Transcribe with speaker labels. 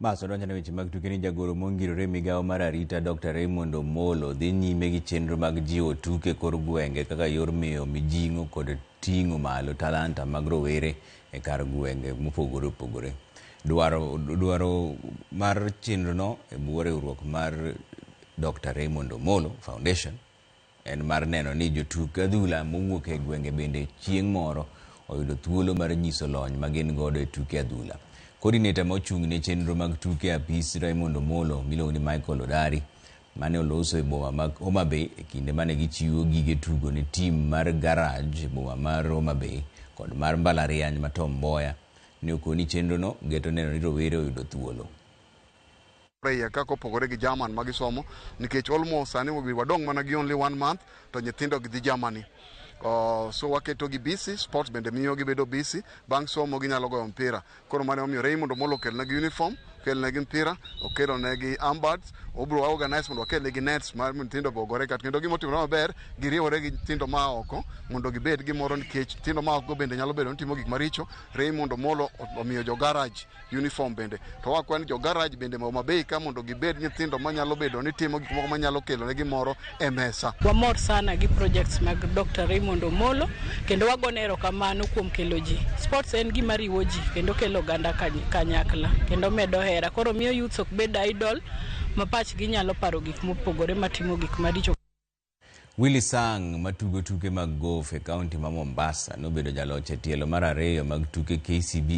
Speaker 1: Bas odonjo ne weche mag tuke ni jagoro mongirore migawo mar arita Dr. Raymond Omolo dhi nyime gi chenro mag jiwo tuke kor gwenge kaka yor miyo mijing'o kod ting'o malo talanta mag rowere e kar gwenge mopogore opogore. Dwaro mar chenrono e bwo riwruok mar Dr. Raymond Omolo Foundation en mar neno ni jotuk adhula mowuok e gwenge bende chieng' moro oyudo thuolo mar nyiso lony ma gin godo e tuke adhula. Coordinator ma ochung' ne chenro mag tuke e apis Raymond Omolo miluongo ni Michael Odari mane oloso e boma ma Homa Bay e kinde mane gichiwo gige tugo ne team mar Garage e boma mar Homa Bay kod mar mbalariany ma Tom Mboya ne okoni chenrono geto neno ni rowere oyudo thuolo.
Speaker 2: Iye kaka opogore gi German ma gisomo nikech almost sani wadong' mana gi only one month to nyithindo gi dhi Germany. So waketo gi busy, sports bende miyo gibedo busy, bang' somo ginyalo goyo mpira. Koro mane omiyo Raymond Omolo okelonegi uniform, okelonegi mpira, okelonegi armbands, obiro organize mondo wakelnegi nets mar nyithindo be ogore kata kendo gimotimore maber giriwore gi nyithindo ma oko mondo gibed gimoro nikech nyithindo ma oko bende nyalo bedo ni timo gik maricho. Raymond Omolo omiyo jo garage uniform bende to wakwa ni jo garage bende Homa Bay ka mondo gibed nyithindo manyalo bedo ni timo gik moko manyalo kelo ne gimoro e mesa.
Speaker 3: Wamor sana gi projects mag Dr. Raymond Omolo kendo wagone erokamano kuom kelo ji. Sports en gima riwo ji kendo kelo oganda kanyakla kendo medo hera. Koro miyo youths ok bed idle ma pachgi nyalo paro gik mopogore matimo gik maricho.
Speaker 1: Willy Sang matugo tuke mag golf e kaunti ma Mombasa nobedo jaloch e tielo mar ariyo mag tuke KCB.